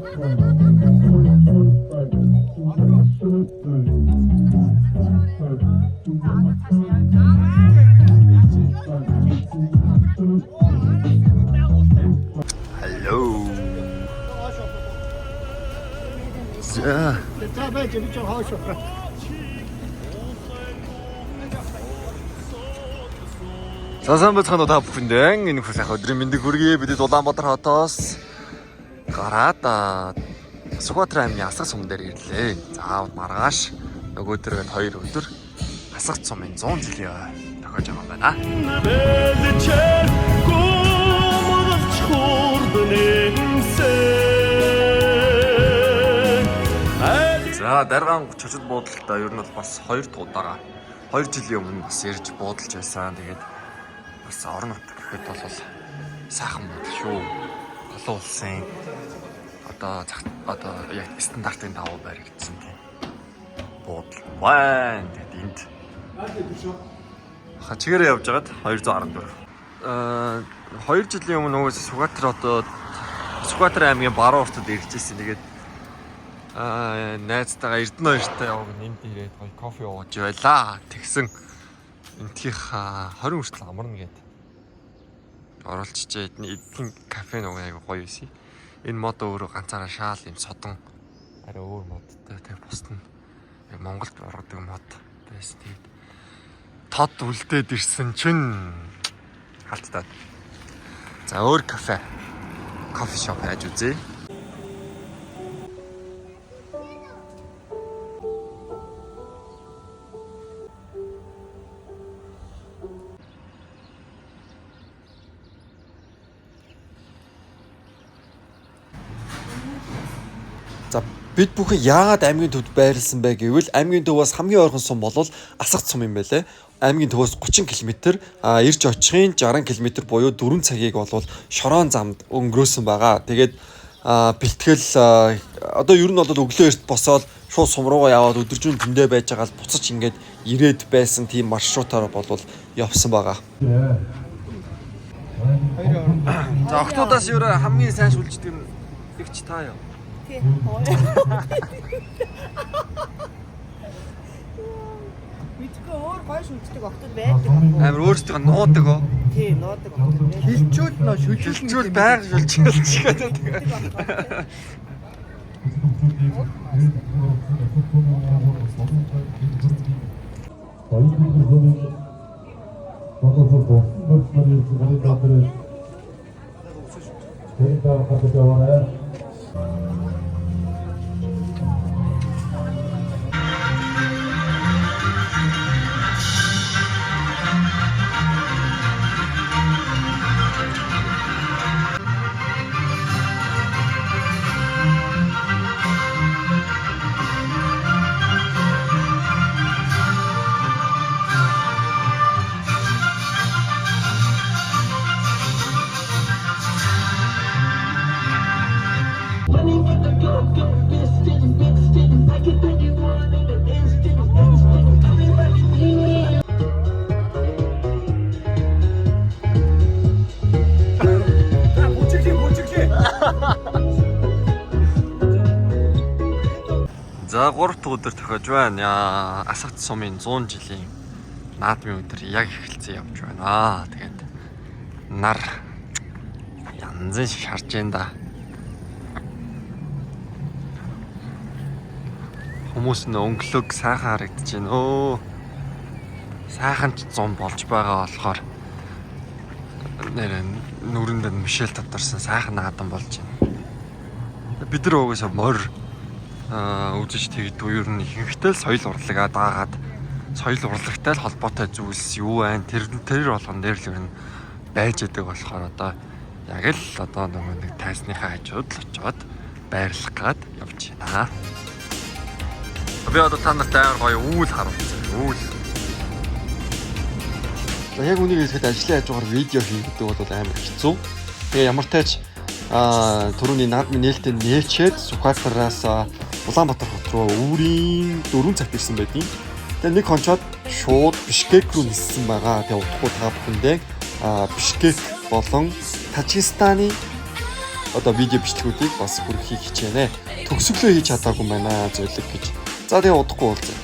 Hello. За. За, сайн байцгаана уу та бүхэндээ. Энэ их сайхан өдрийн мэндийг хүргэе. Бид Улаанбаатар хотоос гараад Сүхбаатар аймгийн Асах сум дээр ирлээ. За, маргааш нөгөөдөр гээд 2 өдөр Асах сумын 100 жилийн ой тохиож байгаа юм байна. Бэлчээр гомдолч хурднэмсэн. За, даргаан чочод буудалтаа ер нь бол бас 2 дахь удаага 2 жилийн өмнө бас ирж буудалж байсан. Тэгээд бас орон нутаг гэхэд бол сайхан буудал шүү. Олон улсын одоо зах одоо яг стандартын дагуу баригдсан тийм буудал байна. Тэгээд энд ха чигээрээ явж байгаад 214. 2 жилийн өмнө угсаа Сүхбаатар одоо Сүхбаатар аймгийн баруун уртад ирж ирсэн. Тэгээд найзтайгаа Эрдэнэ хоёртой яваг энд ирээд гоё кофе ууж байлаа. Тэгсэн энтхийнх 20 хүртэл амарна гэд оруулчихжээ. Эдний кафе нэг айгу гоё байсан. Энэ мод өөрөө ганцаараа шаал юм содон арай өөр модтой, тэг бусд нь яг Монголд ургадаг мод байсан. Тэгээд тод үлдээд ирсэн чинь халттай. За, өөр кафе coffee shop хайж үзье. За, бид бүхэн яагаад аймгийн төвд байрлсан бэ гэвэл аймгийн төв бас хамгийн ойрхон сум болвол Асах сум юм байлээ. Аймгийн төвөөс 30 км, а ирж очихын 60 км буюу 4 цагийг болвол шороон замд өнгөрөөсөн байгаа. Тэгээд бэлтгэл одоо ер нь бол өглөө эрт босоод шууд сум руугаа яваад өдөржин тэндээ байж байгаа л буцаж ингээд ирээд байсан тийм маршрутаар болвол явсан байгаа. За, октоудаас юу хамгийн сайн шүлждэг юм игч та юу? Тий. Мэдгүй, өөр гой шүлждэг октод байдаг. Амар өөрсдөө нуудаг оо. Тий, нуудаг октод байдаг. Хилчүүл нөө шүлжүүлнэ. Хилчүүл байнга шүлжүүлж гэдэг. Яваарай. Money with the go, go, biscuit, biscuit. I can think you want in an instant, instant. Tell me what you need. За, 3 дахь өдөр тохиож байна. Яа, Асах сумын 100 жилийн наадмын өдөр яг эхэлсэн явж байна. Тэгээд нар янзын шарж байна да. Хүмүүс нь өнгөлөг сайхан харагдаж байна. Өө. Сайхан ч зам болж байгаа болохоор нэр нүрэнд нь мишэл татарсан сайхан наадам болж байна. Бид нар угаасаа морь үзэж тэгдүү, ер нь ихэнхдээ л соёл урлагаа даагаад соёл урлагтай л холбоотой зүйлс юу байна тэр тэр болгон дээр л ер нь байж идэг болохоор одоо яг л одоо нөгөө нэг тайзныхаа хажууд л очиод байрлах гад явж байна. Би одоо та нарт амар гоё үүл харуулсан. Үүл. За, яг үнийг хэлэхэд ажлын хажуугаар видео хийх гэдэг бол амар хэцүү. Тэгээ ямар тач түрүүний наадмын нээлттэй нээчээд Сүхбаатараас Улаанбаатар хот руу үүрийн 4 цагт ирсэн байдیں۔ Тэгээ нэг хончоод шууд Бишкек рүү ниссэн байгаа. Тэгээ удахгүй та бүхэндээ Бишкек болон Тажикстаны одоо видео бичлэгүүдийг бас хүргэхийг хичээнэ. Төгсгөлөө хийж чадаагүй байна зөлөг гэж. За тэгээ удахгүй уулзъя.